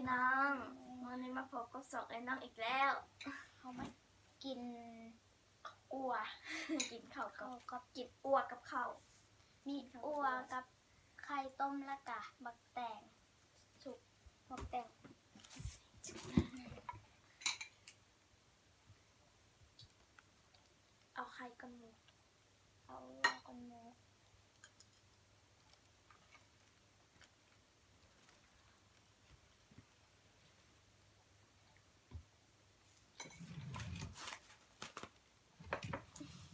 ນ້ອງ ມື້ນີ້ມາພົບກັບຊ່ອງເອື້ອຍນ້ອງອີກແລ້ວ. ເຮົາມາກິນ ອັ່ວ ກິນເຂົ້າກັບ ເຂົ້າກັບ ກິນອັ່ວກັບເຂົ້າ ມີອັ່ວກັບໄຂ່ຕົ້ມ ແລ້ວກະບັກແຕງສຸກ ບັກແຕງ. ເອົາໄຂ່ກ່ອນໝູ່ ເອົາອັ່ວກ່ອນໝູ່.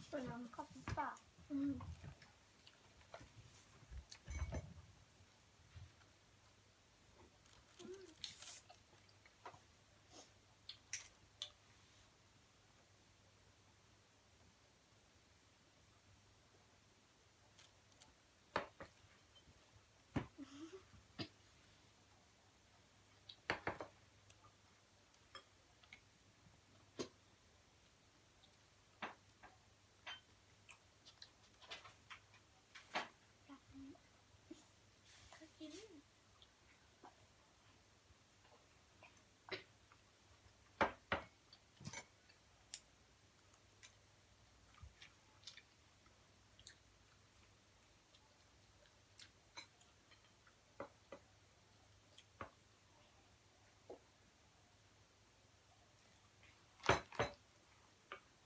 ເປັນຫຍັງກັບປາກ ອືມ.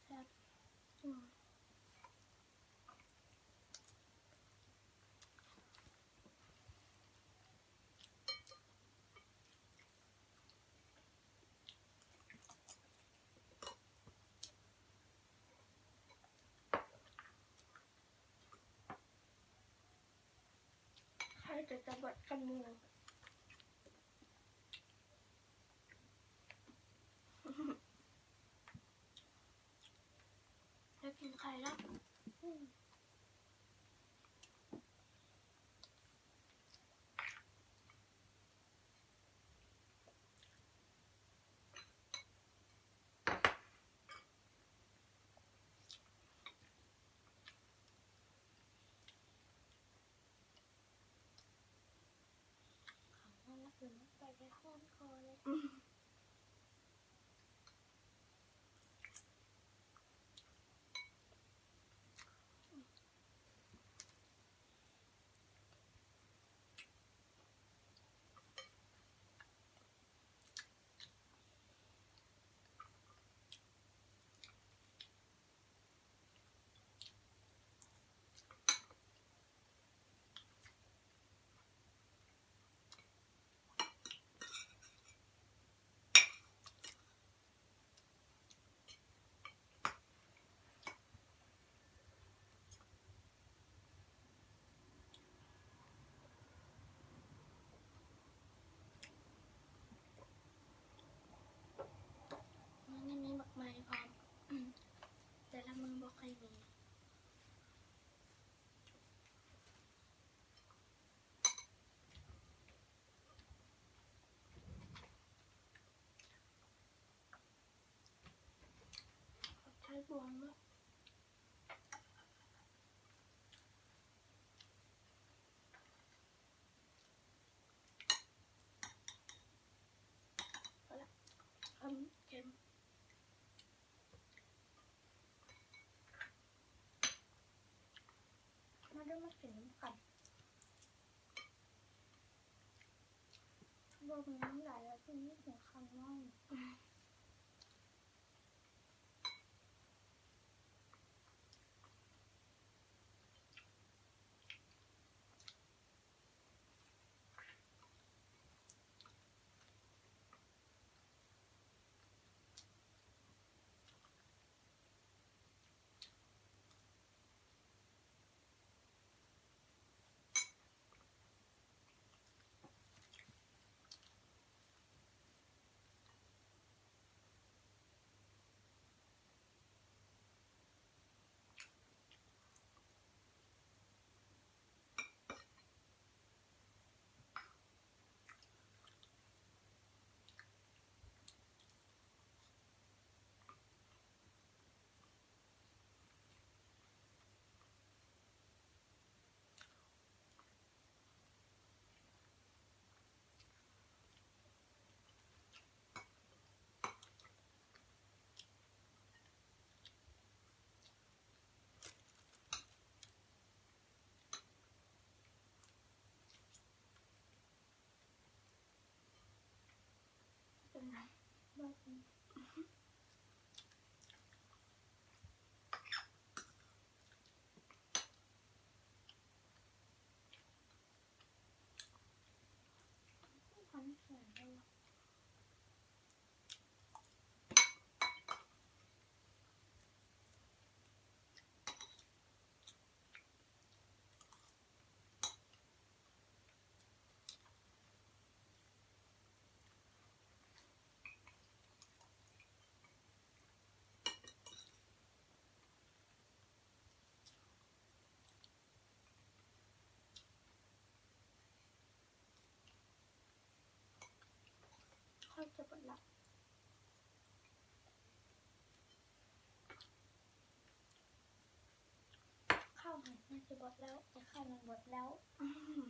ແຊບ ອືມ. ໃຜຈະ ຈະເບິດກັນໝູ່ ໄດ້ກິນໄຂ່ແລ້ວ ອືມ. ເອົາລະ ຄືມັນໄປໄດ້ຮ້ອນຄໍເລີຍ. ມັນຍັງມີໝາກໄມ້ພ້ອມ ແຕ່ລະມື້ບໍ່ຄ່ອຍມີ. ຂອບໃຈບວງເນາະ ພໍລະ ເຄັມ. ມາເດີ ມາກິນນຳກັນ ບໍ່ມີນ້ຳລາຍແລ້ວ ຊິມີຫົວຄຳນ້ອຍ. ເ ใกล้จะหมดละ ข้าวมันน่าจะหมดแล้ว แต่ข้าวมันหมดแล้ว อืม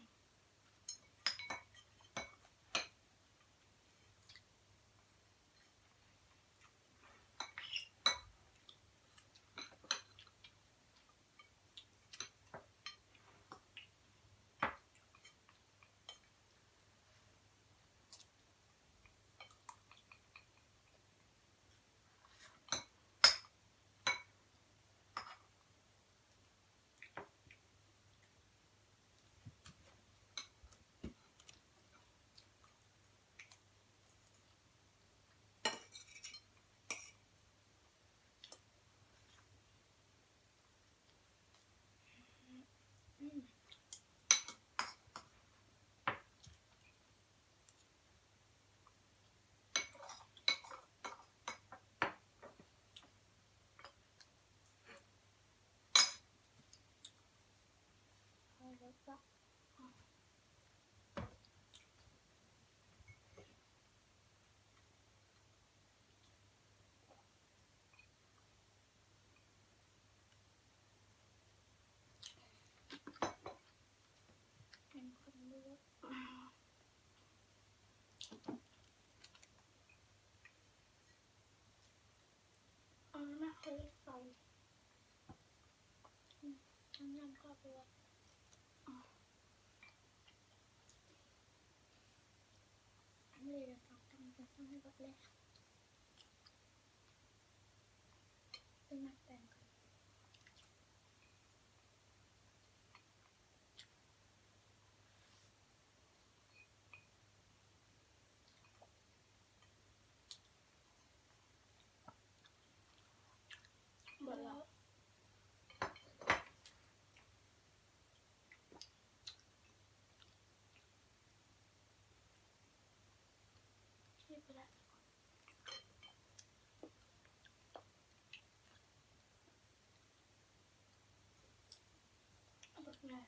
เอาน้ำเค็มใส่ อืม น้ำยำข้าวโพด อ๋อ อันนี้เราต้องทำเป็นเส้นให้หมดเลย ไปหมักแป้งก่อน เบิดแล้ว เก็บไปละ เอาเบิดเลย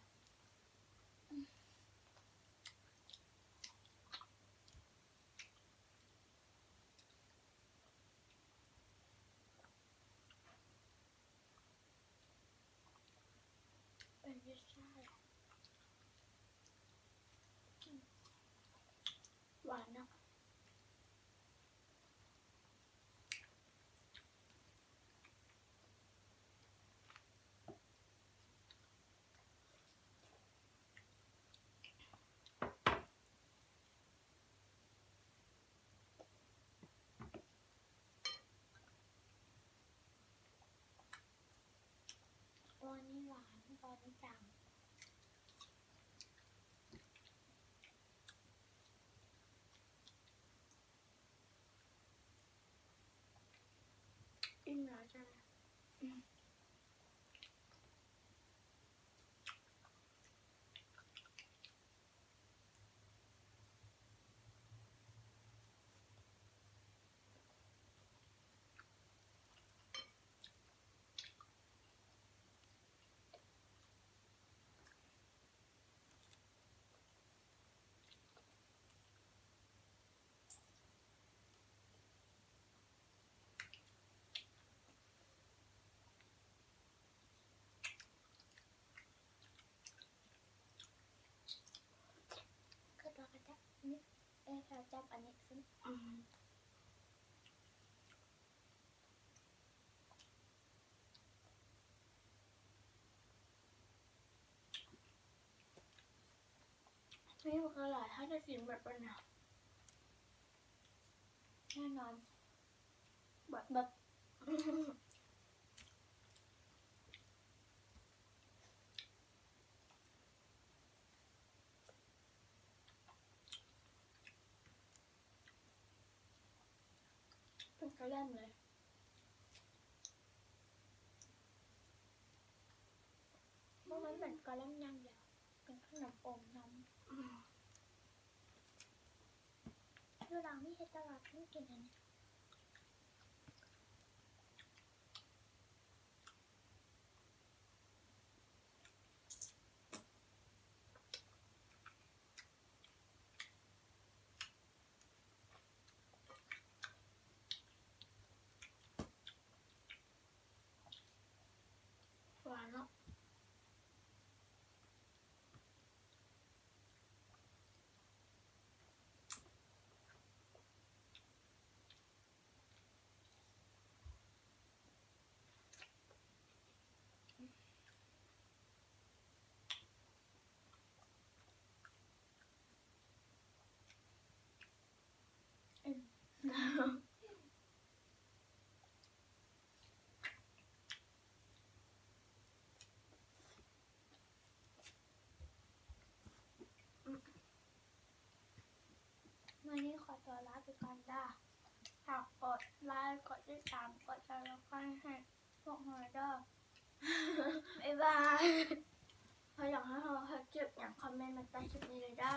เป็นรสชาติ อืม หวานเนาะ ก้อนนี้หวาน ก้อนนี้จาง อิ่มแล้วจ้ะ อืม ก็ต้องกระจายนี่ เอ้ย เราจับอันนี้ขึ้น อืม นี่มันก็หลาย ถ้าจะกินแบบอันเนี้ย แน่นอน แบบ แบบ อื ເປັນກະແລັມເລີຍ. ບໍ່ແມ່ນເປັນກະແລັມຢ່າງດຽວ, ເປັນຂະໜົມອົມນຳ. ຢູ່ລາວມີເຮັດຕະຫຼາດ ເພິ່ນກິນອັນນີ້. ຫວານເນາະ. ມື້ນີ້ຂໍຕົວລາໄປກ່ອນເດີ. ຝາກກົດໄລ ກົດຕິດຕາມ ກົດຊັບສະໄຄຣບໃຫ້ພວກເຮົາເດີ. ບາຍບາຍ. ຖ້າຢາກໃຫ້ເຮົາເຮັດຄລິບຫຍັງ ຄອມເມັນມາໃຕ້ຄລິບນີ້ເລີຍເດີ.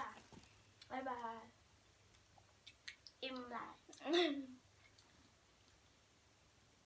ບາຍບາຍ. ອີ່ມຫຼາຍ.